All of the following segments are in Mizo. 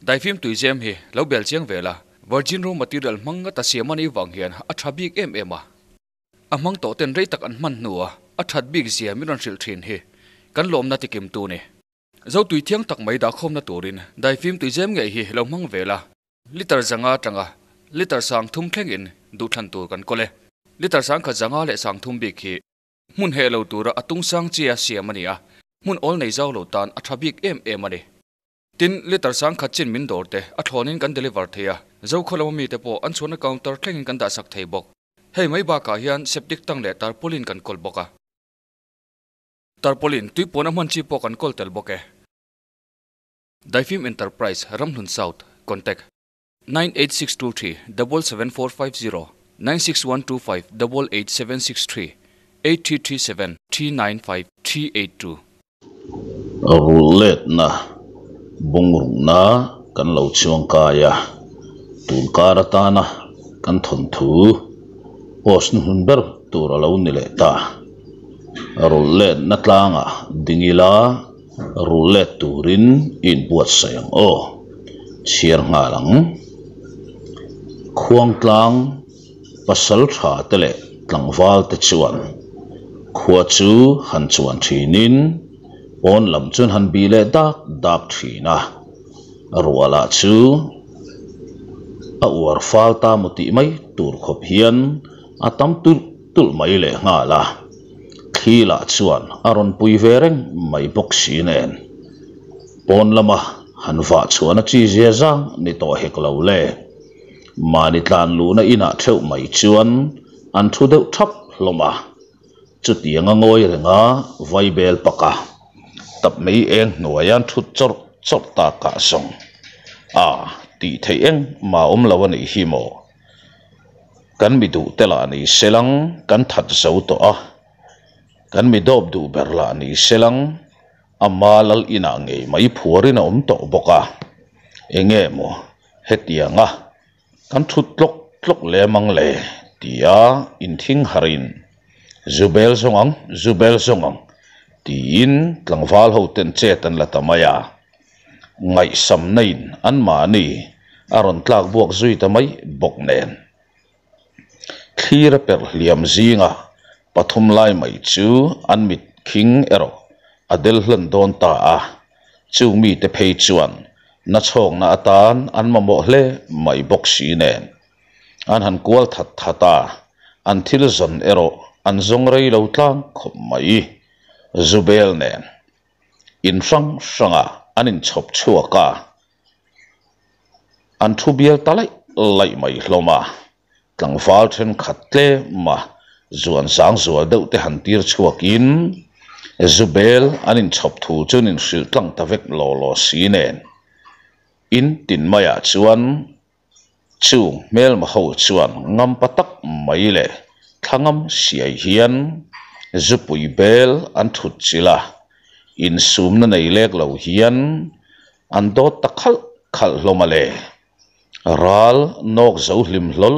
Daifim tuizem hi lo bel chiang ve la, virgin raw material hmang ngata siam a nih vang hian a tha bik em em a. A hmang tawh ten rei tak an hman hnua a that bik zia min rawn hrilh thin hi kan lawmna tikim tu ni. Zo tui thiang tak mai dahkhawmna turin daifim tuizem ngei hi lo hmang ve la. Liter zanga atanga liter sang thum thlengin duhthlan tur kan kawl e. Liter sangkhat zanga leh sang thum bik hi hmun heh lo tura a tung sang chia siam a ni a, hmun awl nei zau lo tan a tha bik em em a ni. Tin, liter sangkhat chin min dawr te a thlawnin kan deliver thei a, Zokhaw lama mite pawh an chhuahna counter thlengin kan dahsak thei bawk. Hei mai bakah hian septic tank leh tarpaulin kan kawl bawk a. Tarpaulin tui puan a hman chi pawh kan kawl tel bawk e. Daifim Enterprise, Ramhlun South, Contact, 98623 77450 96125 88763 8337 395 382. Rulh letna bungrukna kan lo chuang kai a, tun kar atana kan thawnthu post hnuhnun ber tur a lo ni leh ta. Rulh letna tlangah ding ila. Rul let turin i inbuatsaih ang aw, chhiar nghal ang. Khuangtlang pasal tha te leh tlangval te chuan khua chu han chuan thinin pawn lam chuan han bih leh dak dak thin a, ruahlah chu a uar fal ta maw tih mai tur khawp hian a tam tulh tulh mai leh nghal a. Thli lah chuan a rawn pui ve reng mai bawk si nen. Pawn lama han vah chhuahna chi zia zang ni tawh hek lo le. Mahni tlan luhna inah theuh mai chuan an thu deuh thap hlawm a. Chutiang a ngawi renga vaibel paka tap mai eng hnuaia an thut chawrh chawrh takah zawng a tih theih engmah awm lo a nih hi maw. Kan mi duh te lah ni selang kan that zo tawh a, kan mi dawp duh ber lah ni selang ama lal inah ngei mai phuarin a awm tawh bawk a, enge maw hetianga kan thut tlawk tlawk lem ang le tia inthing harin Zubel zawng ang, Zubel zawng ang tiin tlangval ho ten chet an la ta mai a. Ngaihsamna in anmahni a rawn tlak buak zui ta mai bawk nen. Thlir a perh hliam zinga pathum lai mai chu an mit khing erawh a del hlan dawn ta a, chung mite phei chuan nachhawkna atan an mamawh hle mai bawk si nen. An han kual that that a, an thil zawn erawh an zawng rei lo tlang khawp mai. Zubel nen. In hrang hrangah an inchhawp chhuak a, an thu bial ta laih laih mai hlawm a, tlangval thenkhat tlema zuan zang zual deuh te han tir chhuakin Zubel an inchhawp thu chu an inhrilh tlang ta vek law law si nen in tin maiah chuan Chung hmelma ho chuan ngampa tak mai leh thlangam siai hian zupui bel an thut chilh a, insumna nei lek lo hian an dawt ta khalh khalh hlawm a le. Ral nawk zo hlim hlawl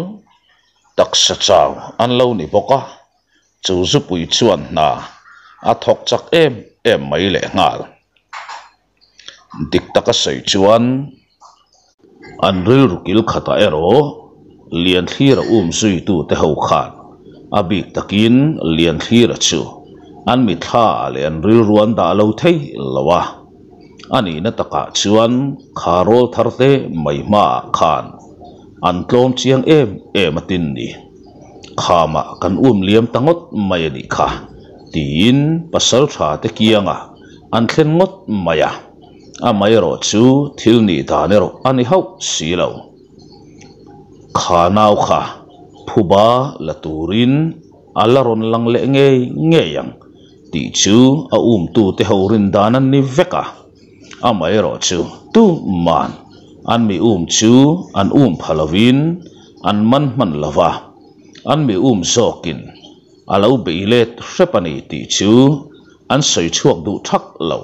taksa chau an lo ni bawk a, chu zupui chuan hna a thawk chak em em mai lehnghal. Dik taka sawi chuan an rilru kil khatah erawh Lianthlira um zuitute ho khan a bik takin Lianthlira chu an mitthla ah leh an rilru an dah lo thei lo a. A nihna takah chuan kha rawl thar te mai hmaah khan an tlawm chiang em em a tin ni. Khamah kan um liam ta ngawt mai a nih kha tiin pasaltha te kiangah An thlen ngawt mai a, amaherawh chu thil nih dan erawh a ni hauh si lo. Kha nau kha phuba la turin a la rawn lang leh ngei ngei ang tih chu a umtute ho rin dan an ni vek a, amaherawh chu tuman an mi um chu an um pha lovin an man hman lo va, an mi um zawkin a lo bei let hrep a ni tih chu an sawi chhuak duh thak lo,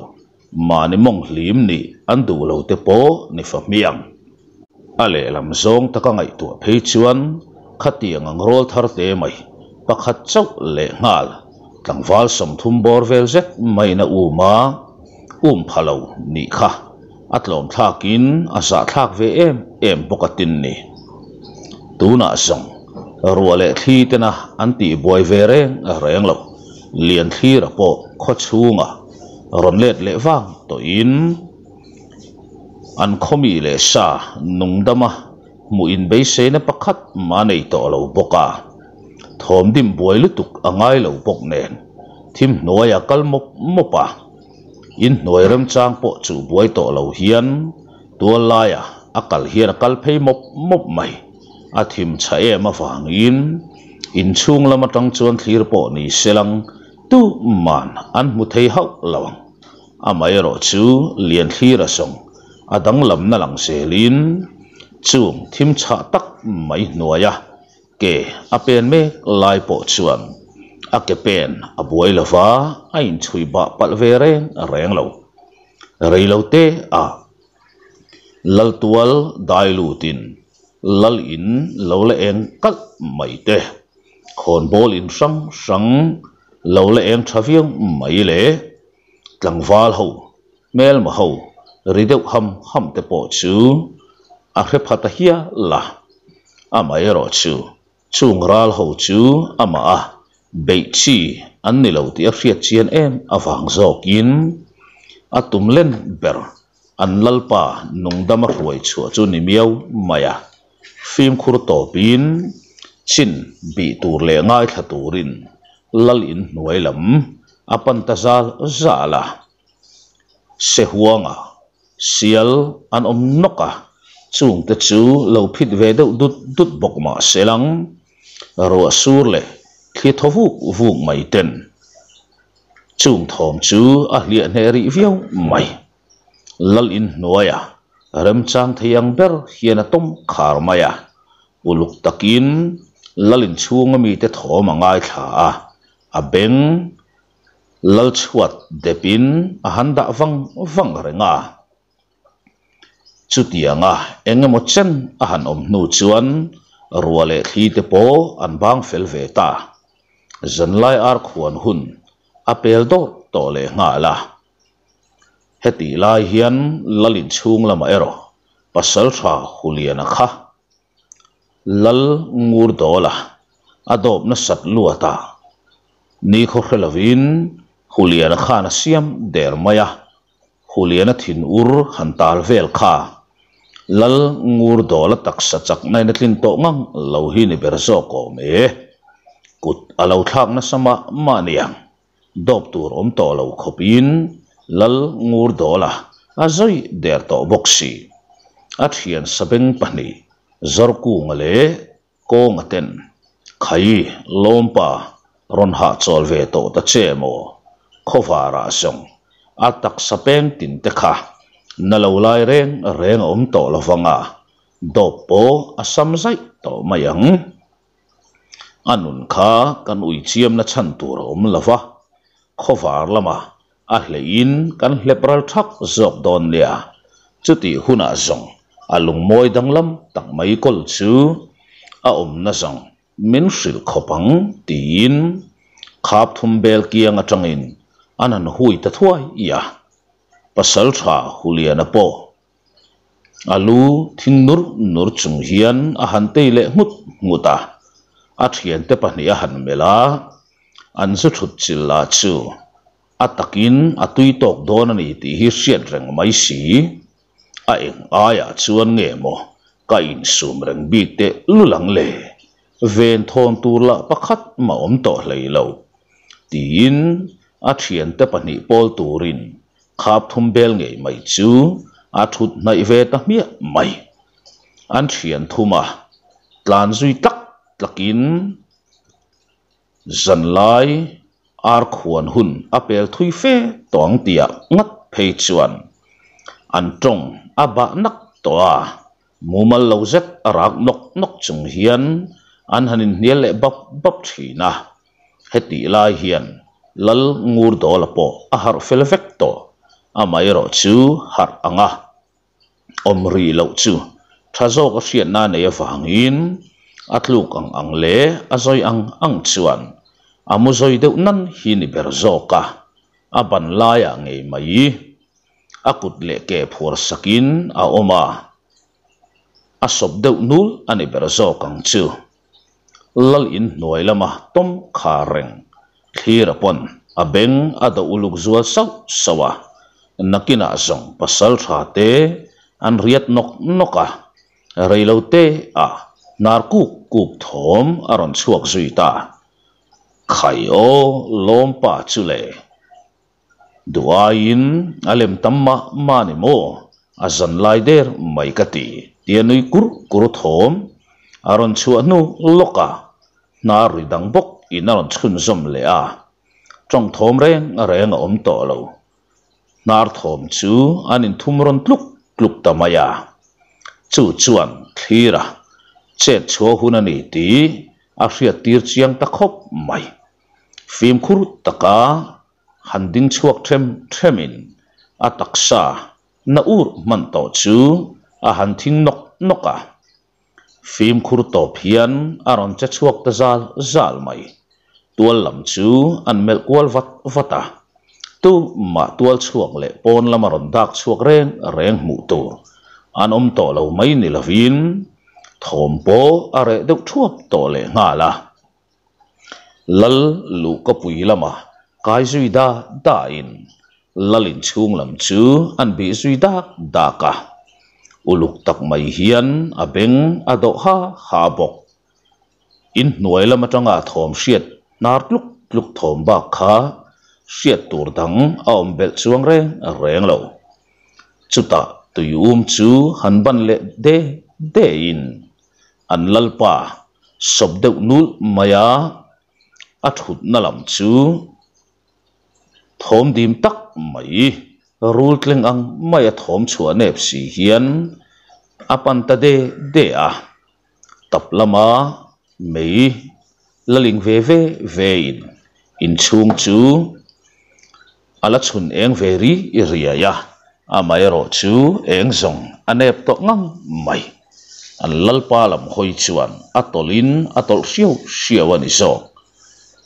mahni mawng hlim nih an duh lo te pawh ni fa hmiang. A lehlam zawng taka ngaihtuah phei chuan khatiang ang rawl thar te mai pakhat chauh leh nghal tlangval 30 bawr vel zet maiin a um a, um pha lo nih kha. A tlawm thlakin a zahthlak ve em em bawk a tin ni. Tunah zawng ruah leh thli tena an tih buai ve reng reng lo. Lianthlira pawh khaw chhungah rawn let leh vang tawhin an khawmi leh sa nungdama hmuh inbeiseina pakhat mah nei tawh lo bawk a. Thawm dim buai lutuk a ngai lo bawk nen thim hnuaia kal mawp mawp a. Inhnuai remchang pawh chuh buai tawh lo hian tual laia a kal hian a kal phei mawp mawp mai. A thim chha em avangin inchhung lam atang chuan thlir pawh ni se lang tuman an hmu thei hauh lo ang. Amaherawh chu Lianthlir a sawng a danglamna lang zelin chung thim chhah tak mai hnuaia Ke a pen mek lai pawh chuan a ke pen a buai lo va, a inchhui bah palh ve reng reng lo. Rei lo te ah Laltual dai lutin Lal in lo la eng kalh mai te, khawnbawl in hrang hrang lo la eng tha viau mai leh tlangval ho, hmelma ho ri deuh ham ham te pawh chu a hre pha ta hial a. Amaherawh chu chung ral ho chu amah a beih chi an ni lo tih a hriat chian em avang zawkin a tum len ber an Lalpa nungdama hruai chhuah chu ni miau mai a. Fimkhur tawpin chin bih tur leh ngaithla turin Lal in hnuai lam a pan ta zal zal a. Sehuanga sial an awm nawk a, chungte chu lo phit ve deuh dut dut bawk mah se lang, ruah sur leh thli thaw vuk vuk mai ten chung thawm chu a hliah hneh rih viau mai. Lal in hnuaia remchang thei ang ber hian a tawm khar mai a, uluk takin lal in chhunga mite thawm a ngaithla a, a beng Lalchhuat depin a han dah vang vang reng a. Chutianga eng emaw chen a han awm hnu chuan ruah leh thli te pawh an bang fel ve ta. Zanlai ar khuan hun a pel dawt tawh leh nghal a. Hetih lai hian Lal inchhung lamah erawh Pasaltha Huliana kha Lal ngur dawla a dawp nasat luat a, nikhaw hre lovin Huliana khan a siam der mai a, Huliana thin ur han tal vel kha Lal ngur dawla taksa chakna in a tlin tawh ngang lo hi ni ber zawk awm e. Kut a lo thlak nasa mah mah niang. Dawp tur awm tawh lo khawpin Lal ngur dawla a zawi der tawh bawk si. A thian sabeng pahnih Zawrkunga leh Kawnga ten, Khai, Lawmpa, rawn hahchawl ve tawh ta che maw? Khawvarah zawng a taksa peng tin te kha na lo lai reng reng a awm tawh lo vang a, dawp pawh a sam zaih tawh mai ang. A nun kha kan ui chiamna chhan tur a awm lo va, khawvar lamah a hleiin kan hlep ral thak zawk dawn nia. Chutih hunah zawng a lungmawi danglam tak mai kawl chu a awmna zawng min hrilh khawp ang tiin khap thum bel kiang atangin an han hui ta thuai a. Pasaltha Huliana pawh A lu thing nur nur chung hian a han tei leh nghut nghut a, a thiante pahnih a han melh a, an zu thut chil lah chu a takin a tui tawk dawn a ni tih hi hriat reng mai si. A eng aiah chuan nge maw ka insum reng bik teh lul ang le, ven thawn tur lah pakhat mah awm tawh hlei lo, tiin a thiante pahnih pawl turin Khap thum bel ngei mai chu a thut hnaih ve ta hmiah mai. An thian thum a, tlan zui tlak tlakin zanlai ar khuan hun a pel thui fe tawh ang tihah ngat phei chuan an tawng a bah nak tawh a, mumal lo zet a rak nawk nawk chung hian an han inhnial leh bap bap thin a. Hetih lai hian Lal ngur dawla pawh a harh fel vek tawh, amaherawh chu harh ang a awm rih loh chu tha zawk a hriatna nei avangin a tluk ang ang leh a zawi ang ang chuan a mu zawi deuh nan hi ni ber zawk a, a ban laiah ngei mai. A kut leh ke phuar sakin a awm a, a sawp deuh nul a ni ber zawk ang chu. Lal in hnuai lama tawm khar reng Thlira pawn a beng a do uluk zual sauh sauh a, nakinah zawng pasal tha te an riat nawk nawk a, reilo te ah hnar kuk kuk thawm a rawn chhuak zui ta. Khai aw lawmpa chu le. Duh aiin a lem tam mah mah ni maw? A zan lai der mai ka ti, tia nui kur kur thawm a rawn chhuah hnu lawk a, hnar ri dang bawk in a rawn chhunzawm leh a, tawng thawm reng reng a awm tawh lo. Hnar thawm chu an inthum rawn tluk tluk ta mai a, chu chuan thlir a chet chhuah hun a ni tih a hriattir chiang ta khawp mai. Fimkhur taka han ding chhuak them themin a taksa na ur hman tawh chu a han thing nawk nawk a. Fimkhur tawp hian a rawn che chhuak ta zal zal mai. Tual lam chu an melh kual vat vat a. Tumah tual chhuak leh pawn lama rawn dak chhuak reng reng hmuh tur an awm tawh lo mai ni lovin thawm pawh a reh deuh thuap tawh lehnghal a. Lal luhkapui lama kai zui da dain Lal inchhung lam chu an bih zui dak dak a, uluk tak mai hian a beng a dawh ha ha bawk. Inhnuai lam atanga thawm hriat hnar tluk tluk thawm bak kha hriat tur dang a awm belh chuang reng reng lo. Chutah tuium chu han ban leh de dein An lalpa sawp deuh nul mai a, a thutna lam chu thawm dim tak mai, rul tleng ang maia thawm chhuah nep si hian a pan ta de de a. Tap lama mei la ling ve ve vein inchhung chu a la chhun eng ve ri riai a, amaherawh chu eng zawng a nep tawh ngang mai. An lalpa lam hawi chuan a tawlhin a tawlh hriau hriau a ni zawk.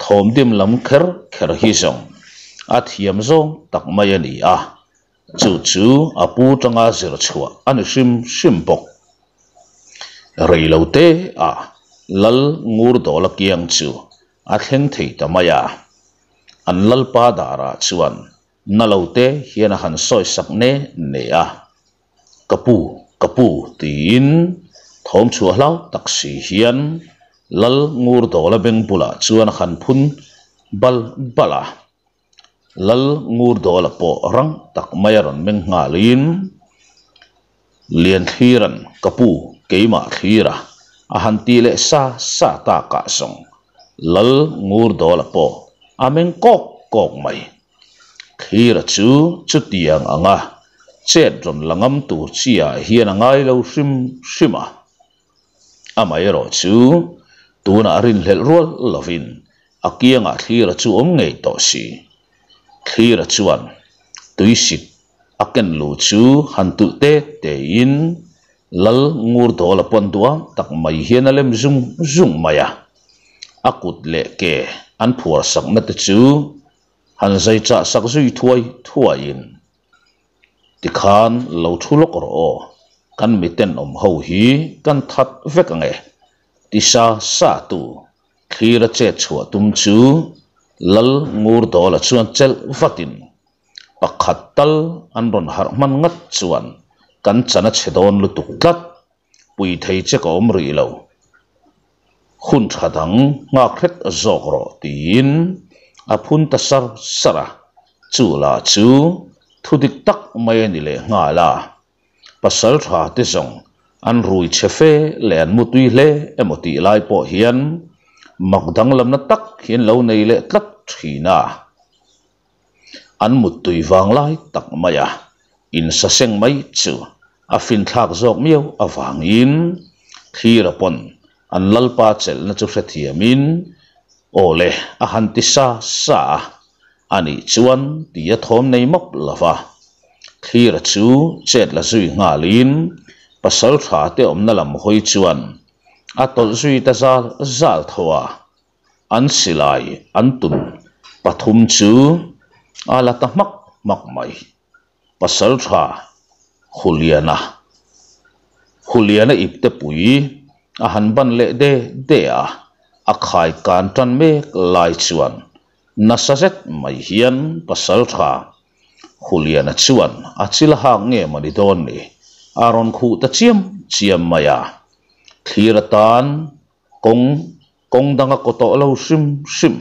Thawmdim lam kher kher hi zawng a thiam zawng tak mai a ni a, chu chu a pu tanga zir chhuah a ni hrim hrim bawk. Rei lo te ah Lal Ngurdawla kiang chu a thleng thei ta mai a. An lalpa darah chuan na lo te hian a han sawi sak ne ne a, Ka pu, ka pu tiin thawm chhuah hlau tak si hian Lal Ngurdawla beng bulah chuan a han phun bal bal a. Lal Ngurdawla pawh rang tak mai a rawn meng nghalin, Lianthliran ka pu keimah thlira a han ti leh sa sa takah zawng Lal Ngurdawla pawh a meng kawk kawk mai. Thlira chu chutiang anga chet rawn la ngam tur chiah hian a ngai lo hrim hrim a. Amaherawh chu tunah rinhlelh rual lovin a kiangah Thlira chu awm ngei tawh si. Thlira chuan tuisik a ken lu chu han tulh te tein Lal Ngurdawla pawn duang tak mai hian a lem zung zung mai a. A kut leh ke an phuar sakna te chu han zai chah sak zui thuai thuaiin tikhan lo thu lawk rawh aw, kan miten awm ho hi kan that vek ang e, ti sa sa tu Thlira chet chhuah tum chu Lal Ngurdawla chuan chelh vatin pakhat tal an rawn harh hman ngat chuan kan chan a chhe dawn lutuk tlat, pui thei che ka awm rih lo, hun tha dang nghak hret zawk rawh tiin a phun ta sar sar a, chu lah chu thu dik tak mai a ni leh nghal a. Pasal tha te zawng an rui chhe fe leh an mutui hle emaw tih lai pawh hian mak danglamna tak hi an lo nei leh tlat thin a. An muttui vang lai tak mai a, insaseng mai chu a finthlak zawk miau avangin Thlira pawn an lalpa chelhna chu hrethiamin aw le a han ti sa sa a, anih chuan ti a thawm nei mawp lo va. Thlira chu chet la zui nghalin pasal tha te awmna lam hawi chuan a tawlh zui ta zal zal tho a, an silai an tun pathum chu a la ta hmak hmak mai. Pasaltha Huliana Huliana ipte pui a han ban leh de de a, a khai kan tan mek lai chuan nasa zet mai hian Pasaltha Huliana chuan a chil hak nge mawni dawn ni, a rawn khuh ta chiam chiam mai a, thlir atan kawng kawng danga kaw tawh lo hrim hrim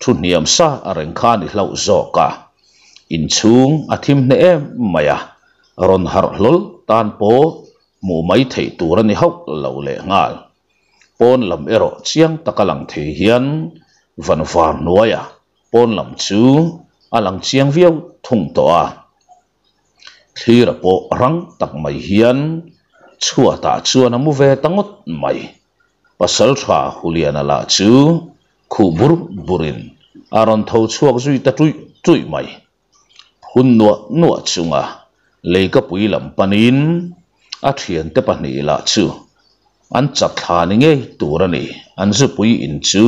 thu hniam sa a reng kha a ni hlauh zawk a, inchhung a thim hneh em mai a, rawn harh hlawl tan pawh hmuh mai theih tur a ni hauh lo lehnghal. Pawn lam erawh chiang taka lang thei hian van var hnuaia pawn lam chu a lang chiang viau thung tawh a. Thlira pawh rang tak mai hian chhuatah chuan a mu ve ta ngawt mai. Pasaltha Huliana lah chu khuh bur burin a rawn tho chhuak zui ta tuih tuih mai. Hun nuah nuah chunga leikapui lam panin a thiante pahnih lah chu an chat thla ni ngei tur a ni. An zupui in chu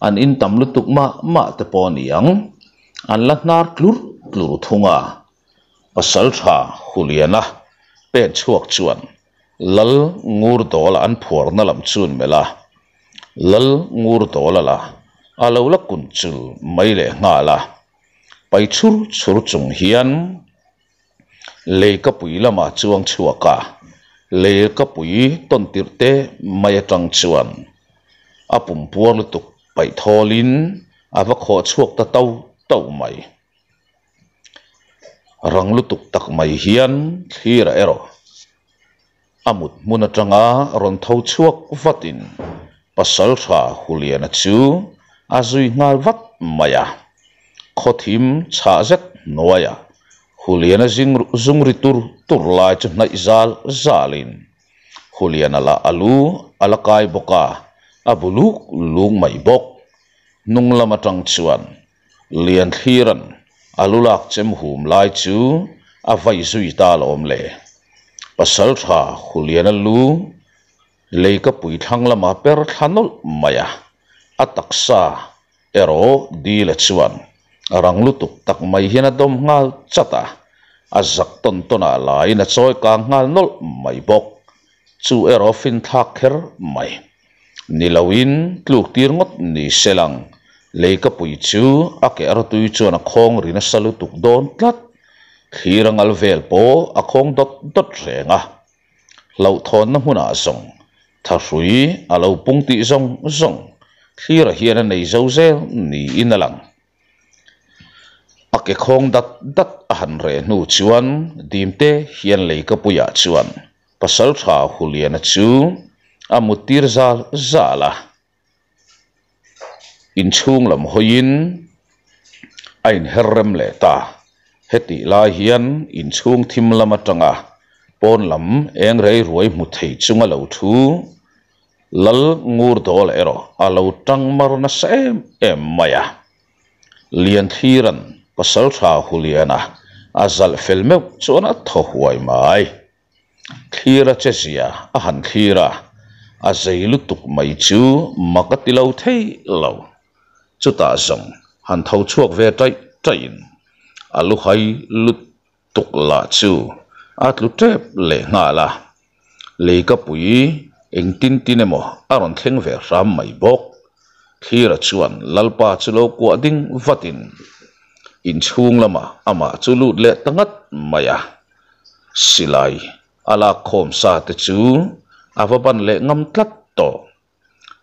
an in tam lutuk mah mah te pawh a ni ang. An la hnar tlur tlur thung a. Pasaltha Huliana pen chhuak chuan Lal Ngur Dawla an phuarna lam chun melh a. Lal Ngur Dawla la a lo la kun chul mai leh nghal a. Pai chhur chhur chung hian Leikapui lamah chuang chhuak a, leikapui tawn tirh te mai atang chuan a pum puar lutuk paih thawlin a va khawh chhuak ta to to mai. Rang lutuk tak mai hian thlir ah erawh a mut hmun atanga rawn tho chhuak vatin Pasaltha Huliana chu a zui nghal vat mai a. Khawthim chhah zet hnuaiah Huliana zing zung ri tur tur lai chu hnaih zal zalin Huliana lah a lu a la kai bawk a, a bu luk luk mai bawk. Hnung lam atang chuan Lianthliran a lu lak chem hum lai chu a vai zui ta alawm le. Pasaltha Huliana lu leikapui thlang lama per thla nawlh mai a, a taksa erawh Dila chuan rang lutuk tak mai hian a dawm nghal chat a, a zak tawn tawnah laiin a chawi kang nghal nawlh mai bawk. Chu erawh finthlak kher mai. Ni loin tluk tir ngawt ni se lang, leikapui chu a ke artui chuan a khawng ri nasa lutuk dawn tlat. Thlir a ngal vel pawh a khawng dawt dawt reng a. Hlauhthawnna hmunah zawng thahrui a lo pung tih zawng zawng thlir a hian a nei zo zel niin a lang. A ke khawng dat dat a han reh hnu chuan Dimte hian leikapuiah chuan Pasaltha Huliana chu a muttir zal zal a, inchhung lam hawiin a inher rem leh ta. Hetih lai hian inchhung thim lam atanga pawn lam eng rei ruai hmu thei chunga lo thu Lal ngur dawl erawh a lo tang mar nasa em em mai a. Lianthliran Pasaltha Huliana a zalh fel meuh chuan a thaw huai mai. Thlir a che zia a han thlir a, a zei lutuk mai chu mak a ti lo thei lo. Chutah zawng han tho chhuak ve taih taihin a lu hai lut tuk lah chu a tlu tep leh nghal a, leikapui engtin tin emaw a rawn thleng ve hram mai bawk. Thlira chuan Lalpa chu lo kuah ding vatin inchhung lamah amah chu lut leh ta ngat mai a, silai a lak khawm sa te chu a va ban leh ngam tlat tawh.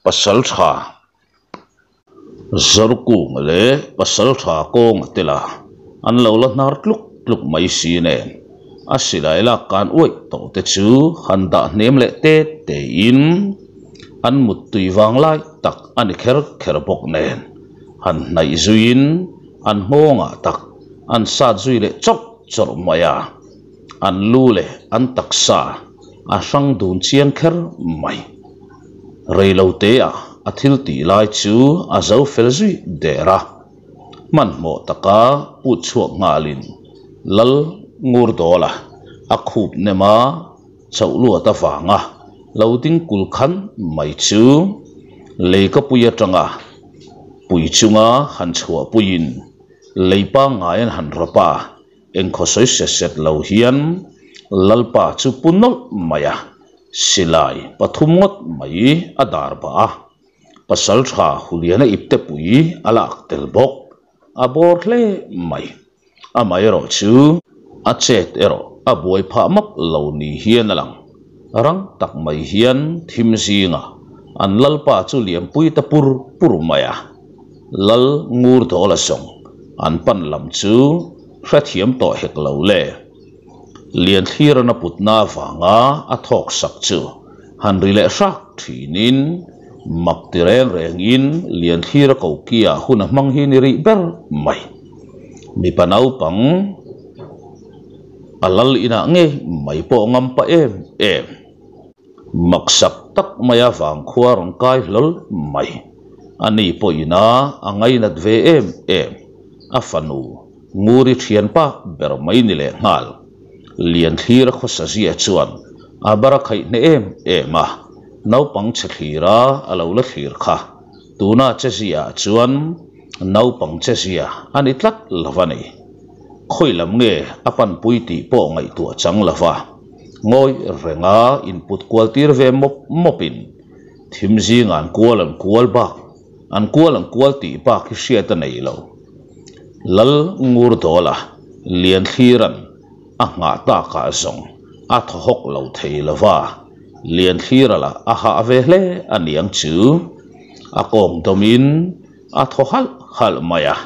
Pasal tha Zarkung leh pasal tha kawnga te la an lo la hnar tluk tluk mai si nen a silai lak kan uaih tawh te chu han dah hnem leh te te in an muttui vang lai tak a ni kher kher bawk nen han hnaih zuiin an nghawngah tak an sat zui leh chawrh chawrh mai a, an lu leh an taksa a hrang dun chiang kher mai. Reilotea a thil tih lai chu a zo fel zui der a, hmanhmawh taka put chhuak nghalin Lal Ngurdawla a khup nem a, chauh luat avanga lo ding kul khan mai chu leikapui atanga pui chunga han chhuahpuiin lei pangngai an han rawp a. Engkhaw sawi set set lo hian Lalpa chu pu nawlh mai a, silai pathum ngawt mai a dar bah a, pasaltha Huliana iptepui a lak tel bawk, a bawr hle mai. Amaherawh chu a chet erawh a buai phah map lo ni hian a lang. Rang tak mai hian thim zingah an Lalpa chu liampui ta pur pur mai a. Lal ngur dawl a zawng an pan lam chu hrethiam tawh hek lo le. Lianthliran a putna avanga a thawk sak chu han ri leh hrak thinin mak ti reng rengin Lianthlir a kokia hun a hmang hi ni rih ber mai. Mipa naupang a lal inah ngei mai pawh ngam pah em em. Maksak tak maia vangkhua rawn kai hlawl mai. A ni pawhin a a ngainat ve em em. A fanu Nguri thianpa ber mai ni leh nghal. Lianthlir a khawsa zia chuan a bar a khaih hneh em em a, naupang chhe thlira a lo la thlir kha. Tuna che ziaah chuan naupang che zia a ni tlat lo a ni. Khawi lam nge a panpui tih pawh ngaihtuah chang lo va. Ngawi renga input kual tir ve mawp mawpin thim zinga an kual an kual bak an kual an kual tih bak hi hriat a nei lo. Lal ngur dawla Lianthliran a nghah takah zawng a thaw hawk lo thei lo va, Lianthlira lah a hah ve hle a niang chu. A kawng dawmin a thaw halh halh mai a.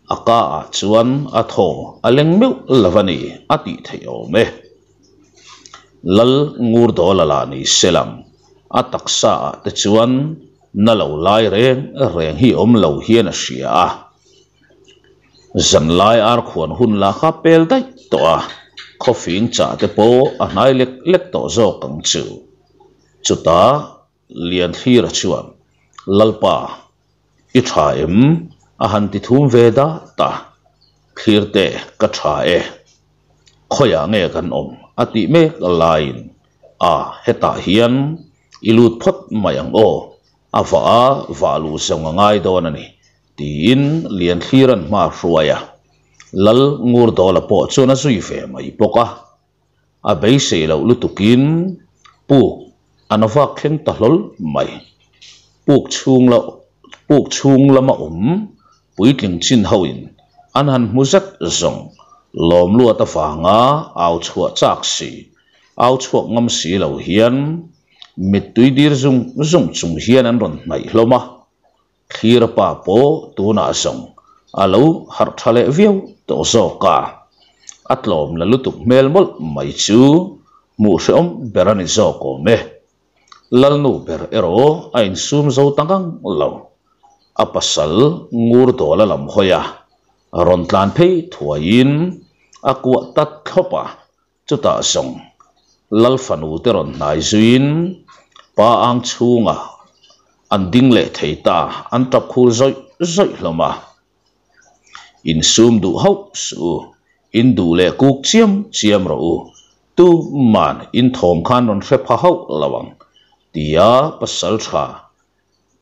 A ka ah chuan a thaw a leng meuh lo a ni a tih theih awm e. Lal ngur dawl a la ni se lang, a taksa ah te chuan na lo lai reng reng hi awm lo hian a hria a. Zanlai ar khuan hun lah kha pel daih tawh a, khawfing chah te pawh a hnai lek lek tawh zawk ang chu. Chutah Lianhlira chuan, Lalpa, i tha em? a han ti thum ve dat a, Thlirte ka tha e. Khawiah nge kan awm? a tih mek laiin, A, hetah hian i lut phawt mai ang aw, a vah a vah luh zawng a ngai dawn a ni, tiin Lianhlira'n hma a hruai a. Lal Ngurdawla pawh chuan a zui ve mai bawk a. A beisei loh lutukin puk an vak thleng ta hlawl mai. Puk chhung lo puk chhung lama awm puitling chin hoin an han hmu zet zawng lawm luat avanga au chhuah chak si, au chhuak ngam si lo hian mittui dir zung zung chung hian an rawn hnaih hlawm a. Thlir pa pawh tunah zawng a lo harh tha leh viau tawh zawk a, a tlawm la lutuk hmel mawlh mai chu hmuh hrehawm ber a ni zawk awm e. Lalnu ber erawh a insum zo ta ngang lo. A pasal ngur dawl a lam hawi a, rawn tlan phei thuaiin a kuah ta thlawp a, Chutah zawng Lal fanu te rawn hnai zuiin pa ang chhungah an ding leh thei ta, an tap khur zawih zawih hlawm a. Insum duh hauh suh u, in duh leh kuk chiam chiam rawh u, tuman in thawm khan rawn hre pha hauh lo ang, tia pasaltha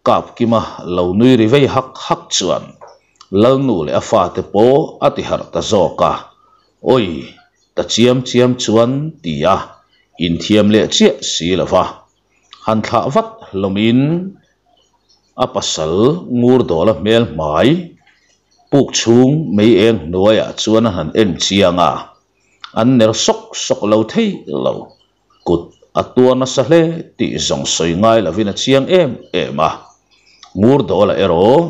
Kapkima lo nui ri vei hak hak chuan Lalnu leh a fate pawh a ti harh ta zawk a, Awi, ta chiam chiam chuan ti a inthiam leh chiah si lo va, han thlah vat hlawmin a pasal ngur dawla hmel hmai puk chhung mei eng hnuaiah chuan a han en chiang a, an ner sawk sawk lo thei lo. Kut a tuar nasa hle tih zawng sawi ngai lovin a chiang em em a. Ngur dawla erawh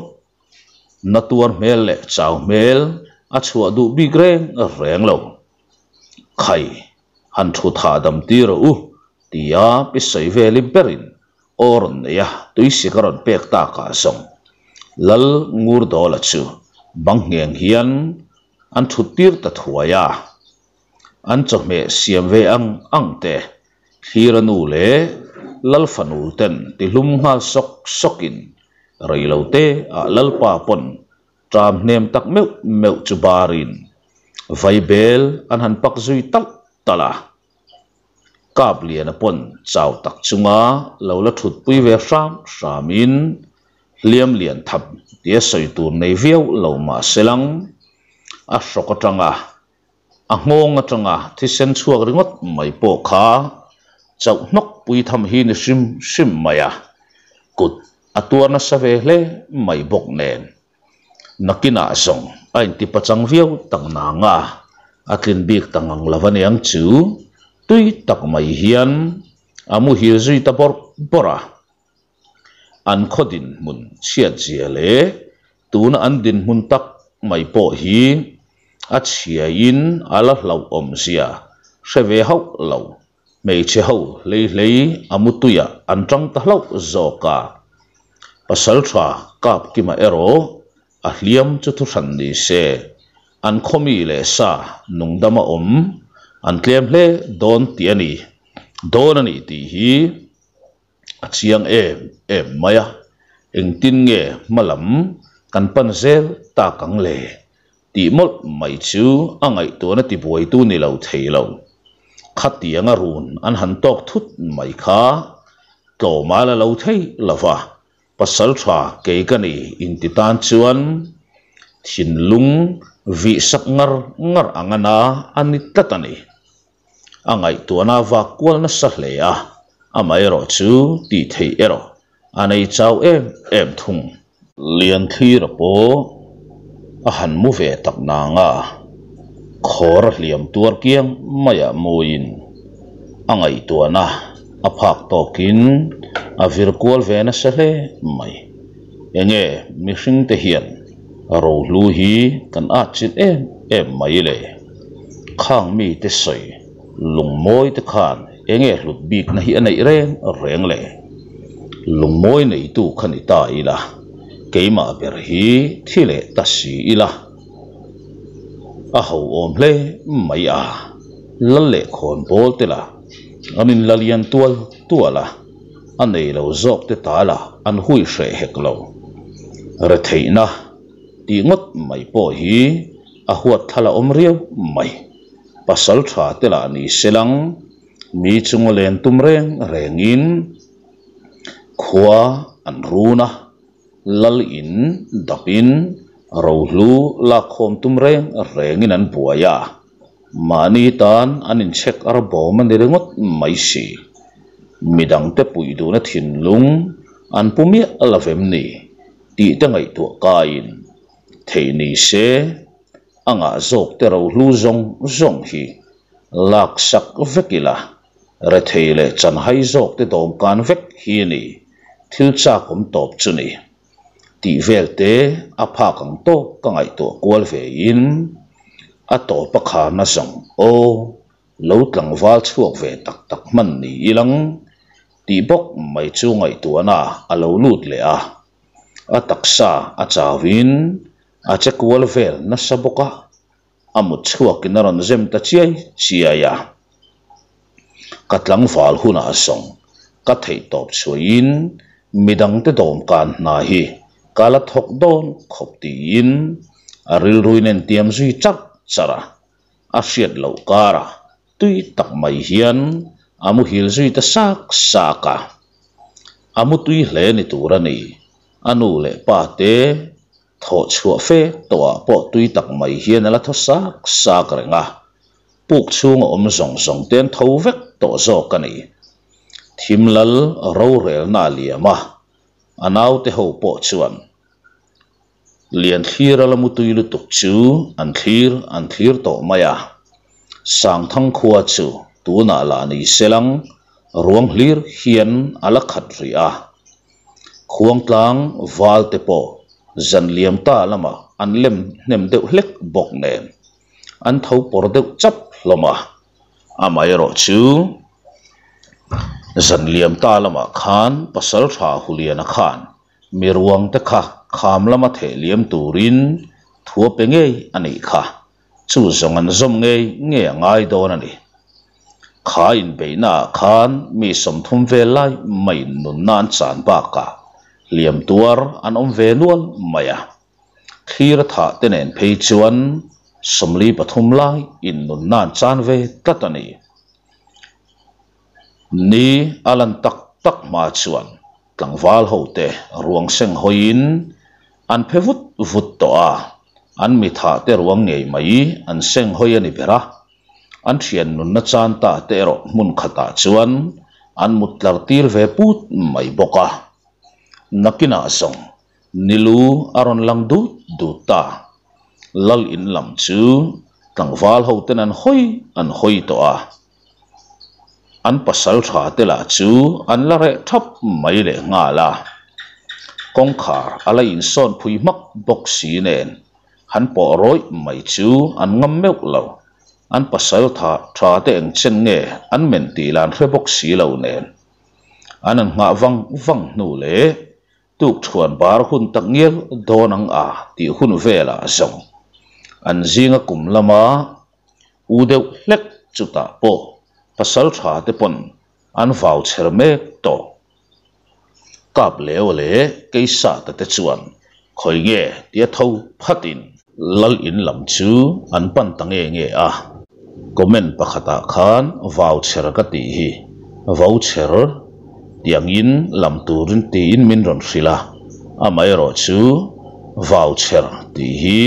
na tuar hmel leh chau hmel a chhuah duh bik reng reng lo. Khai, han thu thah dam tir rawh u tia pi sawi veli berin aw rawn nei a, tuisik a rawn pek takah zawng Lal Ngur dawla chu bang ngheng hian an thut tir ta thuai a. An chawhmeh siam ve ang ang te, Thlira nu leh Lal fanu ten ti hlum nghal sawk sawkin rei lo te ah Lalpa pawn ṭam hnem tak meuh meuh chu barin vaibel an han pak zui talh talh a. Kap Liana pawn chau tak chunga lo la ṭhutpui ve hram hramin hliam lian thap tia sawi tur nei viau lo mah se lang a hrawk aṭanga. A nghawng atanga thisen chhuak ringawt mai pawh kha chauh hnawk pui tham hi ni hrim hrim mai a, kut a tuar nasa ve hle mai bawk nen. Nakinah zawng a inti pachang viau tak nang a, a tlin bik ta ngang lo aniang chu tui tak mai hian a muhil zui ta bawrh bawrh a. An khaw dinhmun chhiat zia leh tuna an dinhmun tak mai pawh hi a chhiaiin a la hlauhawm zia hre ve hauh lo. Hmeichhe ho hlei hlei a mutuiah an tang ta hlauh zawk a. Pasaltha Kapkima erawh a hliam chu thuhran ni se, an khawmi leh sa nungdama awm an tlem hle dawn tih a ni dawn a ni tih hi a chiang em em mai a, engtin nge hma lam kan pan zel tak ang le tih mawlh mai chu a ngaihtuahna tibuaitu ni lo thei lo. Khatianga run an han tawk thut mai kha tlawma la lo thei lo va, pasal tha kei ka ni inti tan chuan thinlung vih sak ngar ngar ang a na a ni tlat a ni. A ngaihtuahna a vak kual nasa hle a, amaherawh chu tih theih erawh a nei chau em em thung. Lianthlir pawh a han mu ve tak nang a, khawr a hliam tuar kiang maiah muin a ngaihtuahna a phak tawkin a vir kual ve nasa hle mai. Enge mihringte hian rohlu hi kan atchilh em em mai le? Khang mite sawi lungmawi te khan enge hlut bikna hi a neih reng reng le? Lungmawi neitu kha ni ta ila, keimah ber hi thi leh ta si ila. A ho awm hle mai a, lal leh khawn bawl te lah an inla lian tual tual a, a nei lo zawk te ta lah an hui hreh hek lo. Retheihna tih ngawt mai pawh hi a huat thla la awm riau mai. Pasal tha te lah ni se lang, mi chunga len tum reng rengin khua an run a, lal in dapin rohlu lakkhawm tum reng rengin an buai a, mahni tan an inchhek ar bawm a ni ringawt mai si. Midangte puih duhna thinlung an pu miah lovem ni tih te ngaihtuah kaiin theih ni se a ngah zawk te rohlu zawng zawng hi lak sak vek ila, rethei leh chanhai zawk te dawmkan vek hi a ni, thil chak awm tawp chu ni. Tih vel te a phak ang tawk ka ngaihtuah kual ve in a tawp a kharna zawng aw lo tlangval chhuak ve tak tak hman ni ilang tih bawk mai chu ngaihtuahna a lo lut leh a. A taksa a chauin a che kual vel nasa bawk a, a mut chhuakin a rawn zem ta chiai chiai a. Ka tlangval hunah zawng ka theih tawp chhuahin midangte dawmkan hna hi ka la thawk dawn khawp tiin a rilruin en tiam zui charh charh a, a hriat loh karah tui tak mai hian a muhil zui ta sak sak a. A mu tui hle ni tur a ni. A nu leh pa te thawh chhuah fe tawhah pawh tui tak mai hian a la thaw sak sak reng a. Puk chhunga awm zawng zawng te an tho vek tawh zawk a ni. Thimlal rorelna a liam a, a naute ho pawh chuan Lianthlir a la mutui lutuk chu an thlir an thlir tawh mai a, Sangthang khua chu tunah lah ni selang ruang hlir hian a la khat rih a. Khuangtlang val te pawh zan liam ta lamah an lem hnem deuh hlek bawk nen an tho pawr deuh chap hlawm a, amaherawh chu zan liam ta lamah khan Pasaltha Huliana khan Mi ruang te kha kham lama theh liam turin thu a pe ngei a nih kha. Chu zawng an zawm ngei ngei a ngai dawn a ni. Kha inbeihna ah khan mi 30 vel lai maiin nunna an chan bakah hliam tuar an awm ve nual mai a. Thlir a thah te nen phei chuan 43 lai in nunna an chan ve tlat a ni. Ni a lan tak tak hma chuan Tlangval hote ruang seng hawiin an phe vut vut tawh a, an mi thah te ruang ngei mai an seng hawi a ni ber a. An thian nunna chan ta te erawh hmun khatah chuan an mut tlar tir ve put mai bawk a. Nakinah zawng Nilu a rawn lang dut dut ta. Lal in lam chu tlangval ho ten an hawi an hawi tawh a. An pasal tha te lah chu an la reh thap mai leh nghal a. Kawngkhar a la insawn phui hmak bawk si nen han pawh rawih mai chu an ngam meuh lo. An pasal tha tha te eng chen nge an men tih lah an hre bawk si lo nen. An an nghah vang vang hnu leh tuk thuan bar hun tak ngial dawn ang a tih hun velah zawng an zinga kum lama u deuh hlek chutah pawh pasal tha te pawn an vau chher mek tawh. Kap leu leh Keisata te chuan khawi nge tia tho phatin Lal in lam chu an pan ta nge nge a. Comment pakhatah khan vauchher ka tih hi vauchher tiangin lam turin tiin min rawn hrilh a, amaherawhchu vauchher tih hi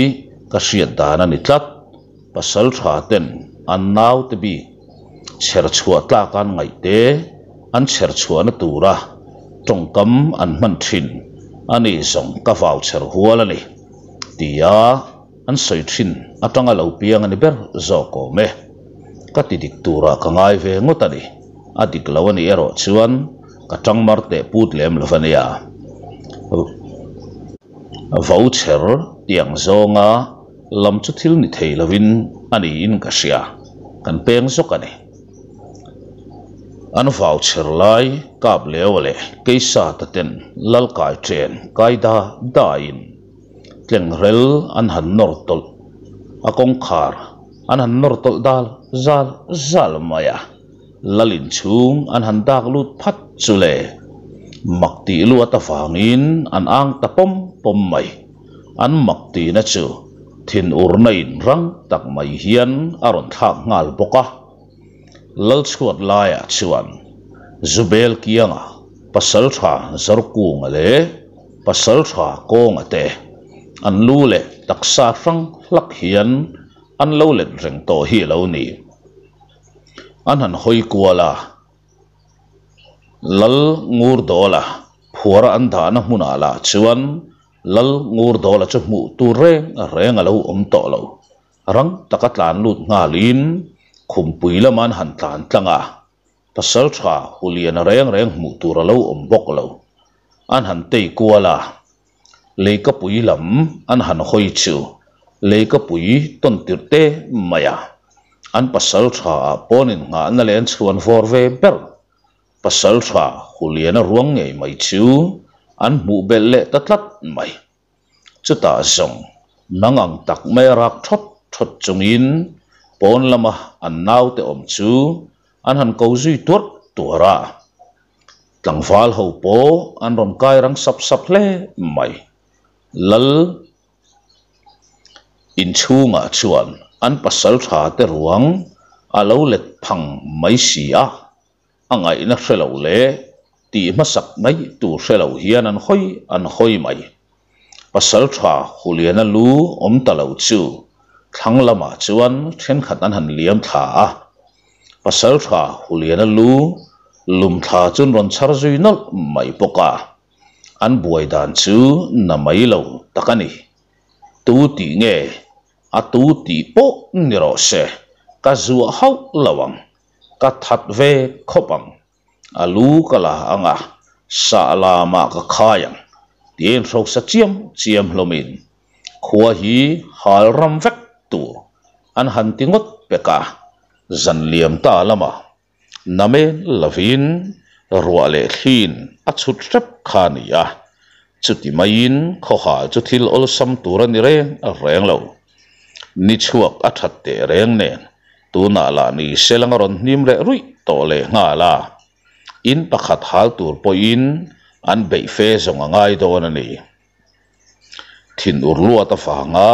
ka hriat dan a ni tlat. Pasal tha ten an naute bik chher chhuah tlak an ngaih te an chher chhuahna tura tawngkam an hman thin a nih zawng ka vauchher hual a ni tia an sawi thin atanga lo piang a ni ber zawk awm e. Ka ti dik turah ka ngai ve ngawt a ni. A dik lo a nih erawh chuan ka tang mar teh put lem lo a nia. Vauchher tiang zawnga lam chu thil ni thei lovin a niin ka hria, kan peng zawk a ni. An vau chher lai kap leu leh Keisata ten Lalkai chen kai da daiin tlengrel an han nawr tawlh a kawngkhar an han nawr tawlh dal zal zal mai a, Lal inchhung an han dak lut phat chu le mak tih luat avangin an ang ta pawm pawm mai. An mak tihna chu thinurna in rang tak mai hian a rawn thlak nghal bawk a. Lalchhuat laiah chuan Zubel kianga Pasaltha Zarkunga leh Pasaltha Kawnga te an lu leh taksa hrang hlak hian an lo let reng tawh hi a lo ni. An han hawi kual a. Lal Ngurdawla phuara an dahna hmunah lah chuan Lal Ngurdawla chu hmuh tur reng reng a lo awm tawh lo. Rang taka tlan lut nghalin khumpui lama an han tlan tlang a, pasaltha Huliana reng reng hmuh tur a lo awm bawk lo. An han tei kual a, leikapui lam an han hawi chu leikapui tawn tirh te mai a, an pasaltha ah pawn innghahna leh an chhuan vawr ve ber. Pasaltha Huliana ruang ngei mai chu an hmuh belh leh ta tlat mai. Chutah zawng nang ang tak mai a rak thawt thawt chungin pawn lama an naute awm chu an han ko zui tuarh tuarh a. Tlangval ho pawh an rawn kai rang sap sap hle mai. Lal inchhungah chuan an pasal tha te ruang a lo let phang mai si a. A ngaihna hre lo leh tih hmasak mai tur hre lo hian an hawi an hawi mai. Pasal tha Huliana lu awm ta lo chu thlang lamah chuan thenkhat an han liam thla a. Pasal tha Huliana lu lum thla chu an rawn chhar zui nawlh mai bawk a. An buai dan chu na mai lo tak a ni. Tu tih nge a tu tih pawh ni rawh se, ka zuah hauh lo ang. Ka that ve khawp ang, a lu ka la ang a, sah lamah ka khai ang, tiin hrosa chiam chiam hlawmin khua hi hal ram vek tur an han ti ngawt pek a, zan liam ta lamah namen lovin ruah leh thlin a chhut hrep kha a ni a, chuti maiin khawhal chu thil awlsam tur a ni reng reng lo. Ni chhuak a that teh reng nen tunah lah ni selang a rawn hnim leh ruih tawh leh nghal a, in pakhat hal tur pawhin an beih fe zawng a ngai dawn a ni. Thin ur luat avanga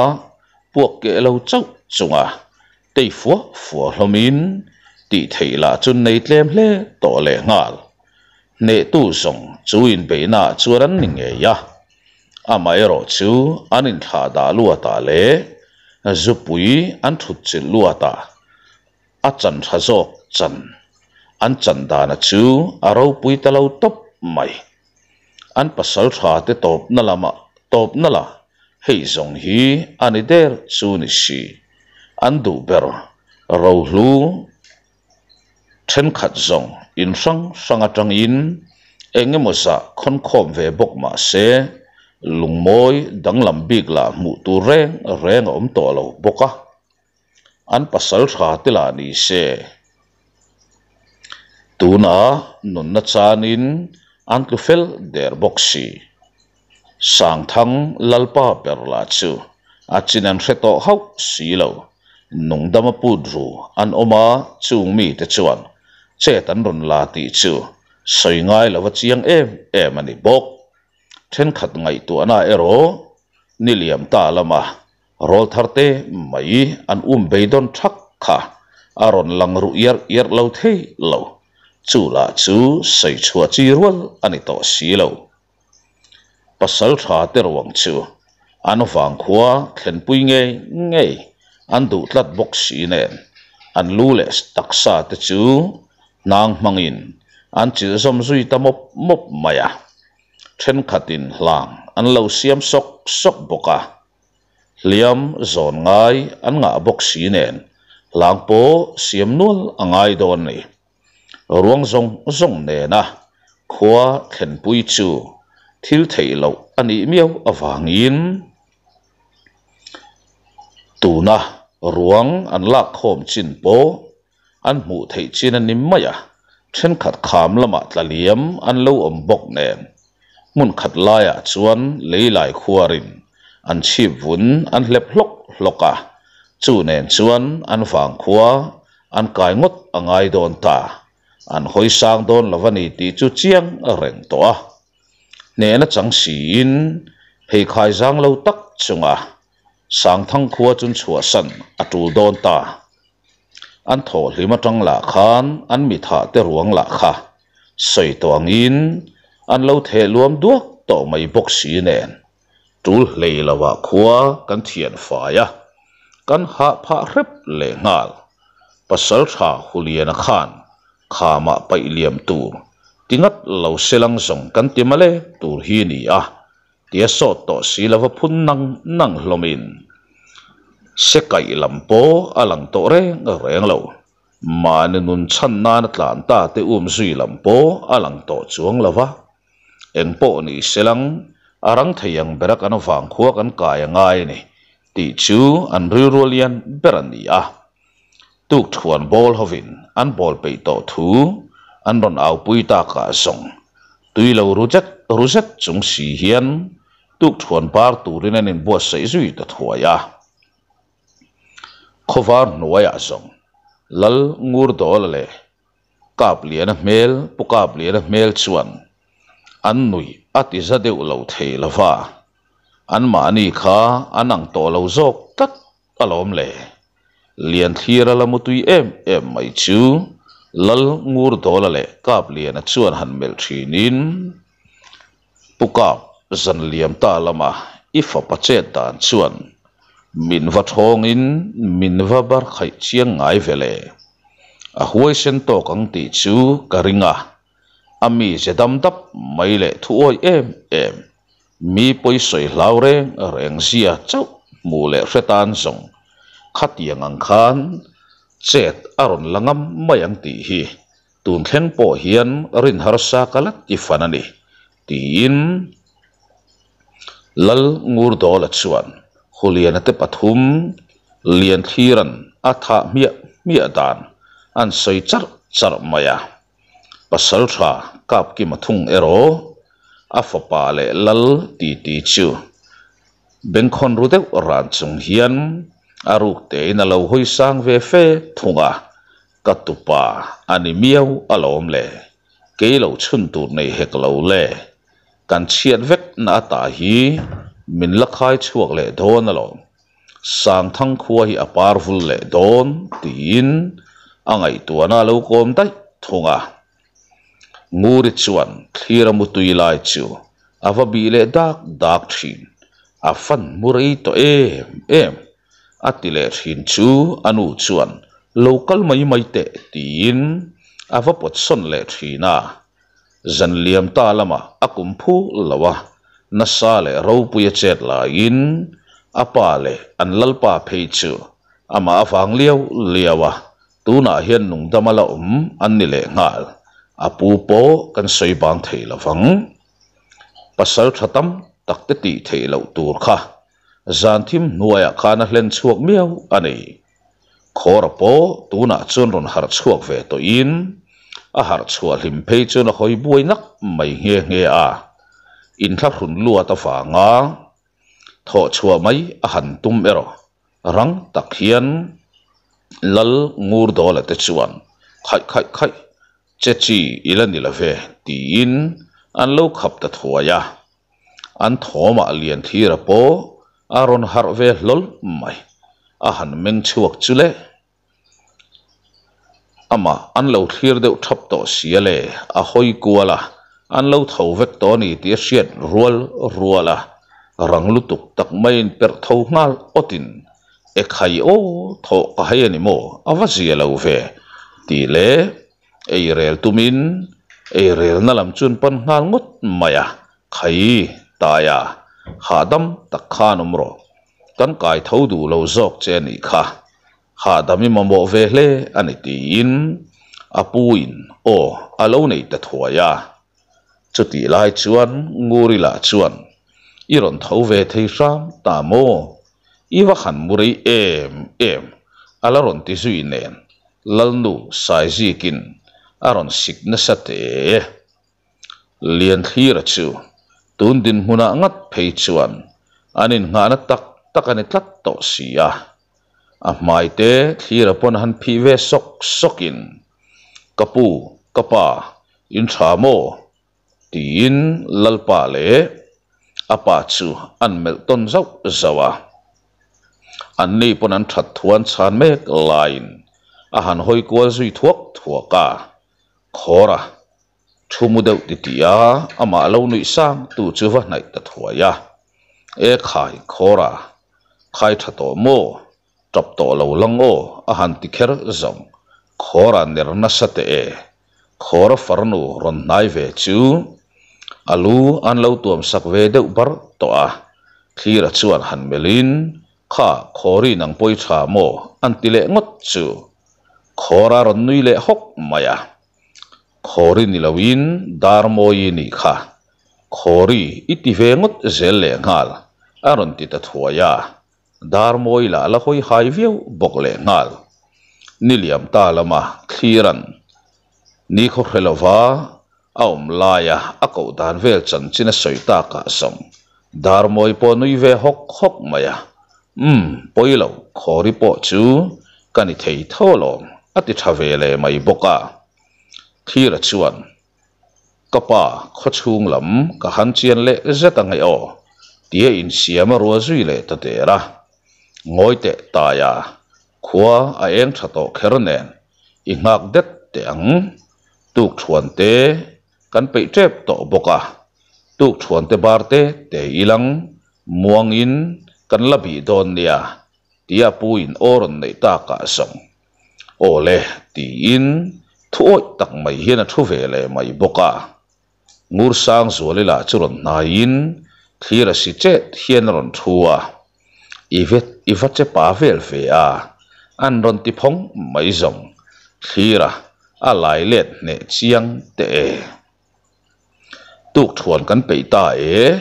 puak keh lo chauh chunga tei fua fua hlawmin tih theih lah chu nei tlem hle tawh leh nghal. Hnehtu zawng chu inbeihnaah chuan an ni ngei a. Amaherawhchu an inthlah dah luatah leh zupui an thut chilh luatah A chan tha zawk chan an chan dana chu a ropui ta lo tawp mai. An pasal tha te tawpna lamah tawpna la hei zawng hi a ni der chu ni si. An duh ber rohlu thenkhat zawng in hrang hrang atangin eng emaw zah khawnkhawm ve bawk mah se lungmawi danglam bik lah hmuh tur reng reng a awm tawh lo bawk a. An pasal tha te lah ni se. Tuna nunna chanin an tlu fel der bawk si. Sangthang Lalpa ber lah chu a chin an hre tawh hauh si lo. Nungdama put ru an awm a, chung mite chuan chet an rawn la tih chu sawi ngai lova chiang em em a ni bawk. Thenkhat ngaihtuahna erawh ni liam ta lama Rawl thar te mai an um beidawn thak kha a rawn lang ruh iarh iarh lo thei lo. Chu lah chu sawi chhuah chi rual a ni tawh si lo. Pasal tha te ruang chu an vangkhua thlenpui ngei ngei an duh tlat bawk si nen an lu leh taksa te chu hnang hmangin an chilh zawm zui ta mawp mawp mai a. Thenkhatin hlang an lo siam sawk sawk bawk a. Hliam zawn ngai an ngah bawk si nen hlang pawh siam nual a ngai dawn a ni. Ruang zawng zawng nena khua thlenpui chu thil theih loh a nih miau avangin tuna ruang an lak khawm chin pawh an hmuh theih chin a ni mai a, thenkhat kham lamah tla liam an lo awm bawk nen. Hmun khat laiah chuan leilai khuarin an chhip vun an hlep hlawk hlawk a, chu nen chuan an vangkhua an kai ngawt a ngai dawn ta, an hawi sang dawn lo a ni tih chu chiang reng tawh a. Hnehna chang siin pheikhai zang lo tak chunga Sangthang khua chun chhuahsan a tul dawn ta. An thawhhlim atang lah khan an mithah te ruang lah kha sawi tawh angin an lo theh luam duak tawh mai bawk si nen tul hlei lovah khua kan thian fai a, kan hah phah hrep leh nghal. Pasal tha Huliana khan khamah paih liam tur ti ngat lo selang zawng kan ti male tur hi ni a. Tia sawt tawh si lova phun nang nang hlawmin se kaih lam pawh a lang tawh reng reng lo. Mahni nun chhan nana tlan ta te um zui lam pawh a lang tawh chuang lo va. Eng pawh ni se lang, a rang thei ang bera kan vangkhua kan kai a ngai a ni tih chu an rilru lian ber a ni a. Tuk thuan bawl hovin an bawl peih tawh thu an rawn aupui takah zawng tui lo ru zet ru zet chung si hian tuk thuan par turin an inbuatsaih zui ta thuai a. Khawvar hnuaiah zawng Lal Ngurdawla leh Kapliana hmel Pu Kapliana hmel chuan an nuih a ti za deuh lo thei lova, anmahni kha an ang tawh lo zawk tlat. A lawm le. Lianthlir a la mutui em em mai chu Lal Ngurdawla leh Kapliana chuan han melh thinin, Pu Kap, zan liam ta lama i fapa chet dan chuan min va thawngin min va bar khaih chiang ngai ve le. A huaisen tawk ang tih chu ka ring a, a mi ze dam dap mai leh thuawi em em. Mi pawisawi hlau reng reng zia chauh hmuh leh hre tan zawng khatiang ang khan chet a rawn la ngam mai ang tih hi tun thleng pawh hian rin harsa ka la ti fan a ni, tiin Lal Ngurdawla chuan Huliana te pathum Lianthliran a thah hmiah hmiah dan an sawi charh charh mai a. Pasalṭha Kapkima thung erawh a fapa leh lal titi chu bengkhawn ru deuh ran chung hian a ruk tein a lo hawi sang ve fe thung a, Ka tupa a ni miau alawm le, kei lo chhun tur nei hek lo le, kan chhiat vek na ata hi min la khai chhuak leh dawn alawm. Sangthang khua hi a par vul leh dawn tiin a ngaihtuahna a lo kawm daih thung a. Nguri chuan thlir a mutui lai chu a va bih leh dak dak thin, a fan mu rei tawh em em a ti leh thin chu a nu chuan Lo kal mai mai teh tiin a va pawt sawn leh thin a. Zan liam ta lamah a kum phu lo a, nasa leh ropuia chet laiin a pa leh an lalpa phei chu amah avang liau liau a, tunah hian nungdama la awm an ni leh nghal. A pu pawh kan sawi bang thei lo vang. Pasal tha tam tak te tih theih loh tur kha zan thim hnuaiah khan a hlen chhuak miau a ni. Khawra pawh tunah chuan rawn harh chhuak ve tawhin a harh chhuah hlim phei chuan a hawi buai nak mai nghe nghe a, inthlahrun luat avanga thawh chhuah mai a han tum erawh rang tak hian Lal Ngurdawla te chuan khaih khaih khaih che chi i la ni lo ve tiin an lo khap ta thuai a. An thawmah Lianthira pawh a rawn harh ve hlawl mai. A han meng chhuak chu le. Amah an lo thlir deuh thap tawh sia le, a hawi kual a, an lo tho vek tawh a ni tih a hriat rual rual a, rang lutuk tak maiin perh tho nghal awtin, E khai aw, thawh ka hai a ni maw, a va zia lo ve, tih leh Ei rel tumin ei relna lam chuan pan nghal ngawt mai a, Khai, Taia, hahdam tak khan awm rawh. Kan kai tho duh lo zawk che a nih kha. Hahdam i mamawh ve hle a ni tiin a puin aw a lo nei ta thuai a. Chutih lai chuan Nguri lah chuan, I rawn tho ve thei hram ta maw? I va han mu rei em em, a la rawn ti zui nen Lalnu Saizikin a rawn sik nasa teh. Lianthira chu tun dinhmunah ngat phei chuan an innghahna tak tak a ni tlat tawh si a. A hmai te thlira pawn han phih ve sawk sawkin, Ka pu, ka pa, in tha maw? Tiin Lalpa leh a pa chu an melh tawn zauh zauh a. Anni pawn an that thuan chhan mek laiin a han hawi kual zui thuak thuak a, Khawra thu mu deuh ti tih a, amah lo nuih sang tu chu va hnaih ta thuai a. E khai Khawra, khai tha tawh maw? Tap tawh lo lang aw, a han ti kher zawng. Khawra ner nasa teh e. Khawra farnu rawn hnai ve chu a lu an lo tuam sak ve deuh bar tawh a. Thlira chuan han melhin, Kha, Khawri nang pawi tha maw? an ti leh ngawt chu. Khawra rawn nui leh hawk mai a. Khawri ni loin Darmawi nih kha. Khawri i ti ve ngawt zel lehnghal, a rawn ti ta thuai a. Darmawi lah la hawi hai viau bawk leh nghal. Ni liam ta lama thliran ni khaw hre lova a awm laia a koh dan vel chanchin a sawi takah zawng Darmawi pawh nui ve hawk hawk mai a, Umm, pawi lo, Khawri pawh chu ka ni thei tho alawm, a ti tha ve leh mai bawk a. Thlira chuan Ka pa, khawchhung lam ka han chian leh zet ang e aw, tia insiam a rual zui leh ta der a. Ngawi teh taia, khua a eng tha tawh kher nen, i nghak det teh ang. Tukthuan te kan peih tep tawh bawk a, tukthuan te bar te te ilang muangin kan la bih dawn nia, tia puin aw rawn neih takah zawng. Aw le, tiin thu awih tak mai hian a thu ve leh mai bawk a. Ngursang Zuali lah chu rawn hnaiin thlir a si chet hian a rawn thu a, I vet i va che pa vel ve a, an rawn ti phawng mai zawng. Thlir a a lai let hneh chiang teh e. Tukthuan kan peih ta e,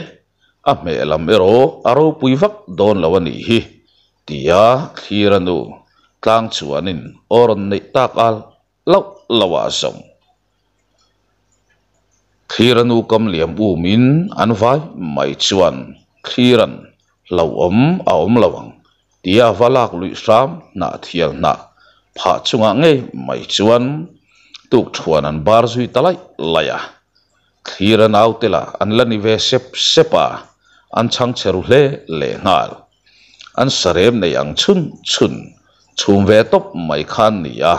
a hmeh lam erawh a ropui vak dawn lo a nih hi. Tia thlir a nu tlang chuanin aw rawn neih tak al loh loh ah zawng. Thlir a nu kam liam umin an vai mai chuan thliran hlauhawm a awm lo ang tia va lak luih hram hnah thial hnah phah chungah ngei mai chuan tukthuan an bar zui ta laih laih a. Thlir a naute lah an la ni ve sep sep a, an chhang chhe ru hle lehnghal. An sarem nei ang chhun chhun chhum ve tawp mai khan ni a,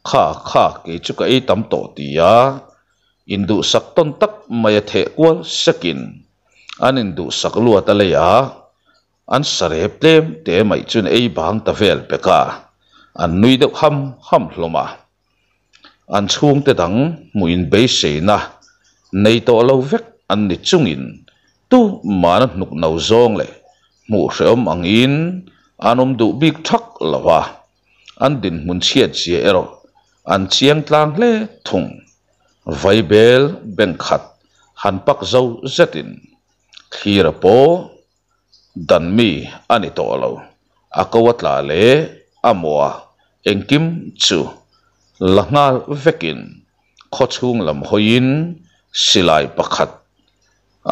kha kha kei chu ka ei tam tawh ti a, induhsak tawn tak mai a theh kual sekin an induhsak luat a lei a, an sarep tlem te mai chuan ei bang ta vel pek a. An nui deuh ham ham hlawm a. An chhungte dang hmuh in beiseina nei tawh lo vek an ni chungin tumahna hnuk no zawng leh hmuh hrehawm angin an awm duh bik thak lo a. An dinhmun chhiat zia erawh an chiang tlang hle thung. Vaibel bank khat han pak zo zetin thlir a pawh dan mi a ni tawh lo. A ko a tla leh a maw a engkim chu la nghal vekin khawchhung lam hawiin silai pakhat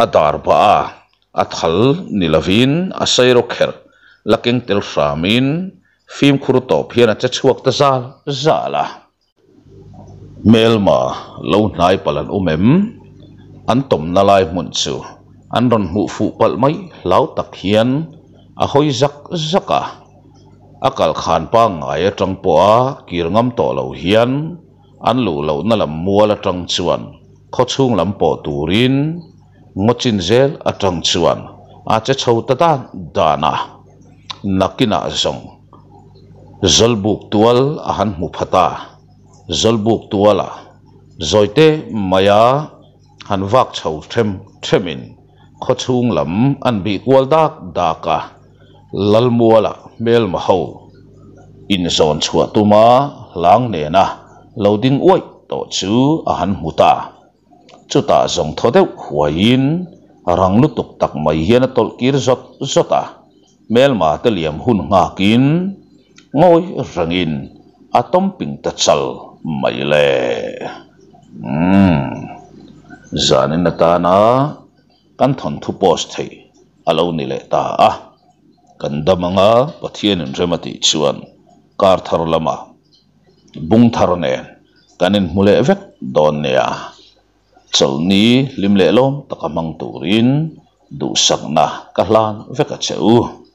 a dar bah a, a thal ni lovin a sairawk kherh la keng tel hramin fimkhur tawp hian a che chhuak ta zal zal a. Hmelma lo hnai palh an awm em? An tawmna lai hmun chu an rawn hmuh fuh palh mai hlau tak hian a hawi zak zak a. A kal khan pangngai atang pawha kir ngam tawh lo hian an luh lohna lam mual atang chuan khawchhung lam pawh turin ngaw chin zel atang chuan a che chho ta dan dan a. Nakinah zawng Zawlbuk tual a han hmu phat a, Zawlbuk tuala zawite maia han vak chho them themin khawchhung lam an bih kual dak dak a, Lalmuala hmelma ho inzawn chhuah tuma hlang nena lo ding uaih tawh chu a han hmu ta. Chutah zawng thaw deuh huaiin rang lutuk tak mai hian a tawlh kir zawt zawt a, hmelma te liam hun nghakin ngawi rengin a tawm ping ta chal mai le. Umm. Zanin atana kan thawnthu post theih a lo ni leh ta a, kan dam anga Pathianin rem a tih chuan kar thar lamah Bung thar nen kan inhmu leh vek dawn nia. Chawlhni hlim leh lawm taka hmang turin duhsakna ka hlan vek a che u.